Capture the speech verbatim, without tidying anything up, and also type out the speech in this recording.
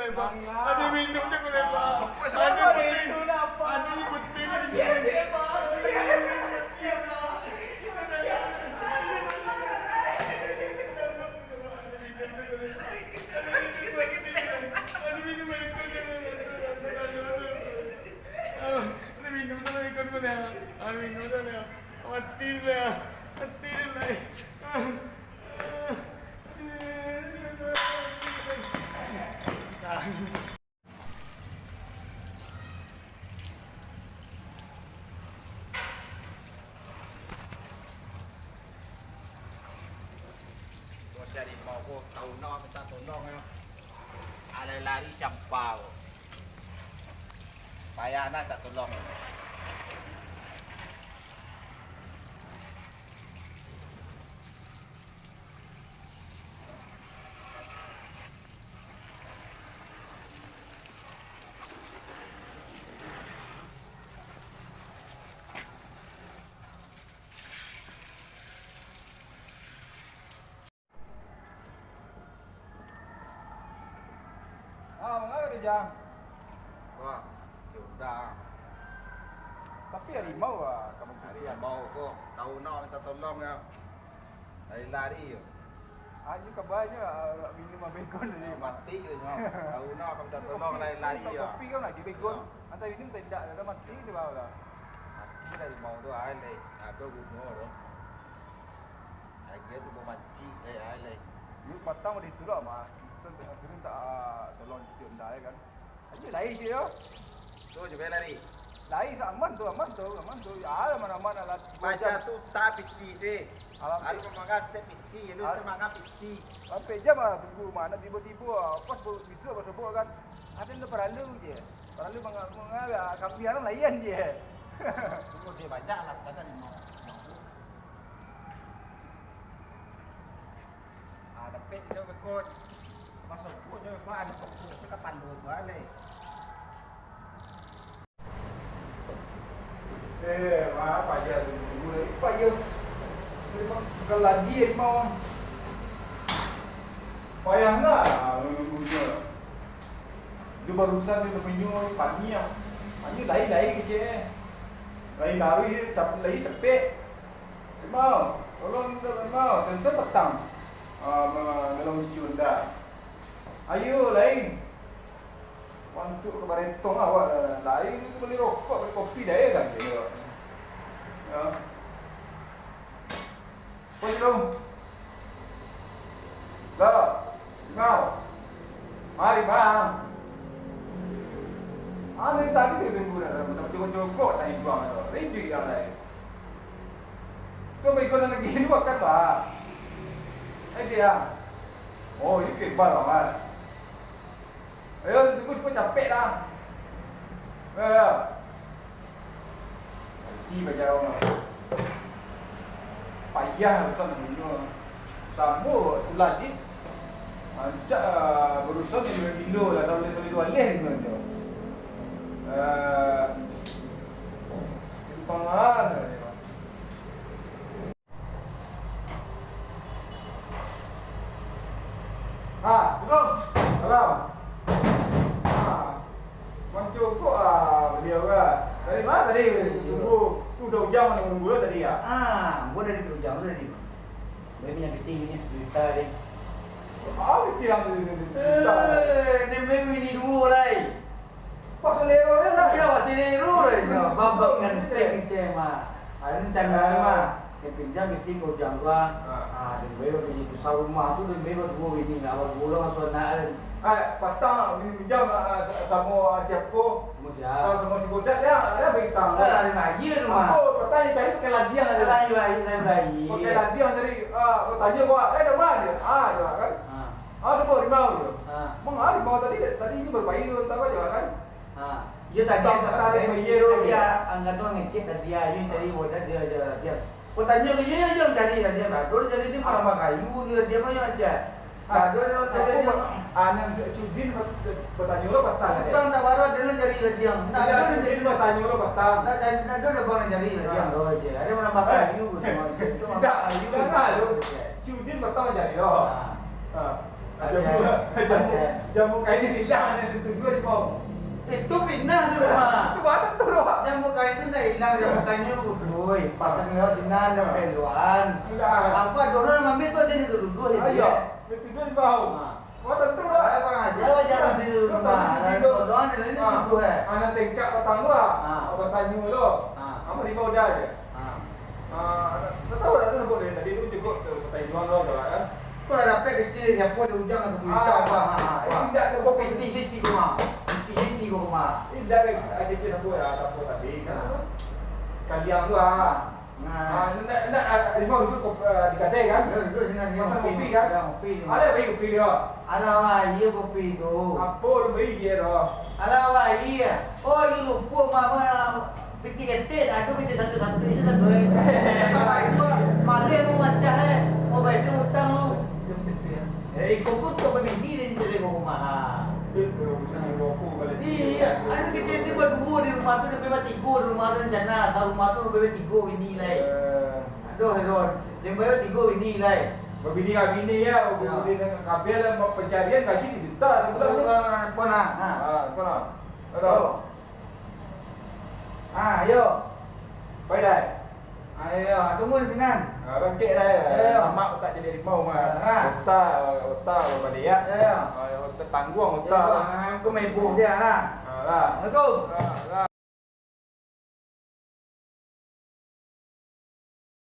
Ado minum je ko, Pak. Ado putih. Ado putih. Ado minum je ko, Pak. Ado minum je ko, Pak. Ado minum je ko. Mati lah. Mati lah. Bos dari mau ko, tau nak minta tolong yo. Alai lari campa ko. Payah nak tak tolong. Ah, manga ka tu, Jang? Wah, yo udah. Tapi harimau, ah, kamu kecil. Harimau ko, tau nak minta tolong yo. Lari-lari yo. Ah, iyo kabanyo, ah, minum Baygon tadi. Mati yo nyo. Tau nak minta tolong, lari-lari yo. Kopi kan lagi Baygon. Antah minum atau indak, dah mati tu baru lah. Mati harimau tu, ai lai. Ado guno tu. Agia tu mamancik, eh, ai lai. Yu patang udah itu lah, Mak. Kita akhirnya tak, ah, tolong cuci benda, ya kan? Ayo lai je, yo. Tu juga lari. Lai, aman tu, aman tu, aman tu. Ya, aman-aman lah. Macam tu tak piti sih. Alam. Lalu memanggah setiap piti, lu Al- semangat piti. Sampai jam lah tunggu, mana tiba-tiba, ah, pas baru bisu, pas sobok kan. Ada yang paralu je. Paralu manga-, manga-, kami orang layan je. Tunggu dia banyak lah, sekarang lima. Ah, dapek tu beko. Masuk ko je beko, ado toko se kapan dulu balik. Eh, ma, payah tu, payah. Bukan lagi, eh, mau. Payah nak menunggunya. Dia barusan dia punya paniang. Paniang lain-lain kecil, eh. Lain lari, tapi lain cepek. Rimau, tolong minta Rimau, contoh petang, ah, ma-, dalam ucun dah. Ayo, lain. Mantuk ka baretong awak lah. Lain tu bali rokok, bali kopi dah, eh, kan, dia. Ya. Apa tu? Lah, Rimau. Mari, Bang. Anu tadi tu tunggu dah, macam cogok-cogok tadi buang tu. Rindu yang lain. Tu baik kau nak pergi luar kan, Bang? Eh, dia. Oh, ini kebal, Bang. Ayo, tunggu, tunggu, capek dah. Ya, ya. Nanti bajawab lah. Payah urusan nak minum. Sambut tu lah, Dit. Rancak, ah, barusan gilo-gilo lah, sampai-sampai dua leh minum tu. Eh, pangan. Ha, Assalamualaikum. Salam. Ha, mancukuik ah baliau kan. Dari ma tadi? Tunggu, tu udah ujang nunggu tadi ya? Ah, gua dari ujang tadi. Dia punya pitih ni sejuta ni. Ah, pitih yang sejuta. Eh, dia main ini dua lai. Pas selero je lah. Iyo, pas selero je. Babak ganteng ceh mah. Ah, ini tangga ni mah. Yang pinjam itu kau jangka. Ah. Ah, dia bayar bini besar rumah tu, dia bayar dua bini, awak dua orang masuk anak kan. Ah, patang bini pinjam, ah, sa-, samo, ah, siapa? Sama siapa? Sama, sama si Bodat dia, dia bintang. Ah, lari lagi rumah. Apa? Patang dia cari pakai ladiang aja. Lari lagi, lari lagi. Pakai ladiang cari, ah, kau tanya kau, eh, dah mana dia? Ah, dia kan. Ah. Ah, tu baru rimau tu. Ha. Mang, ah, rimau tadi, tadi ni baru bayi tu, tahu aja kan? Ha. Iyo tadi, tadi, tadi, anggato ngecek tadi, ah, iyo cari wadah dia aja, dia. Kau tanya ke dia aja cari lah, dia baru cari dia malam kayu dia, dia banyak aja. Ah, ada dia cari aku dia. Ba-, ah, nan si, si Udin ber-, bertanya lo patang aja. Patang tak baru ada nak cari dia. Tak ada nak cari. Udin bertanya lo patang. Tak ada, tak ada nak cari dia, ah, lo aja. Ada malam kayu semua. Itu tidak, tidak ada lo. Si Udin patang cari lo. Ha. Ha. Jamu, jamu, jamu kain ni ilang, ado tujuah di bawah. Itu pindah tu, Mak. Itu baru tu, Mak. Jamu kain tu ndak ilang, jamu kain tu kudui. Pasang lewat sinan, ado peluan. Ilang. Aku ado urang mambiak tu, ado di dulu, dulu, Ayo, itu dua di bawah. Ha. Wah, tentu lah. Kurang ajar, jangan di rumah. Tentu. Doang ni, ini tubuh, eh. Anak tingkat patang tu lah. Ha. Abang tanyo lo. Ha. Amat rimau dah je. Ha. Ah, tak tahu lah tu nampak dari tadi tu cukup tu, pasal jual lo je lah, kan. Kau dah dapek pitih siapa di ujang atau berita apa? Ha, ha, ha. Indak tu. Kau pitih sisi kau, Mak. Pitih sisi kau, Mak. Indak ada, ada je siapa ya, siapa tadi, kan? Ha. Kaliang tu, ha. Nah. Ah, nak, nak, ah, rimau duduk, ah, di kadai, kan? Yo, duduk sinan, yo, pasang kopi, kan? Yo, kopi tu. Alah, bagi kopi dia. Alah, wah, iyo kopi tu. Apo lo bagi dia tu? Alah, wah, iyo. Oh, iyo lupo, mama. Pitih ketek, tak ado pitih satu-satu, isi satu, eh. Tak baik tu, maleh lu macah, eh. Mau bayar utang lu. Eh, iko pun kau babini den cari kau rumah. Iyo, anu kito ni baduo di rumah tu, sampai batigo di rumah tu, rencana sarumah tu sampai batigo bini lai. Eh. Aduh, aduh, sampai batigo bini lai. Babini ka bini ya, babini dengan kabel lah, pencarian gaji sejuta sabulan tu. Apo nah? Ha. Ha, apo nah? Aduh. Oh. Ah, yo. Pai dai. Ayo, tunggu di sinan. Ah, bangkek dai. Ayo. Mamak tak jadi rimau mah. Ah. Otak, otak baliak. Ayo. Ah, otak tangguang otak. Ayo, aku main buh dia lah. Ah, lah. Assalamualaikum. Ah, lah.